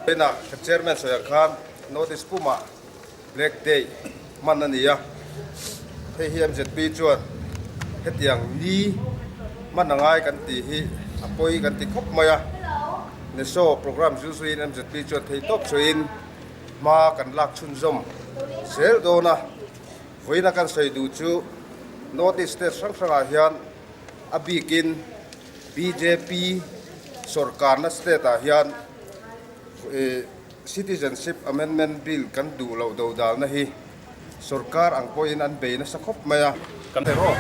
Vawiinah kan Chairman sawi ang khan North East pumah Black Day hman a ni a, hei hi MZP chuan hetiang ni hman a ngai kan tih hi a pawi kan ti khawp mai a, NESO programme zul zuiin MZP chuan theihtawp chhuahin hma kan lak chhunzawm zel dawn a, vawiina kan sawi duh chu North East state hrang hrangah hian a bikin bjp sawrkarna state ah hian ih Citizenship Amendment Bill kan duh loh do dalna hi sorkar ang pawhin an bei nasa khawp mai a. Kan thei rawh.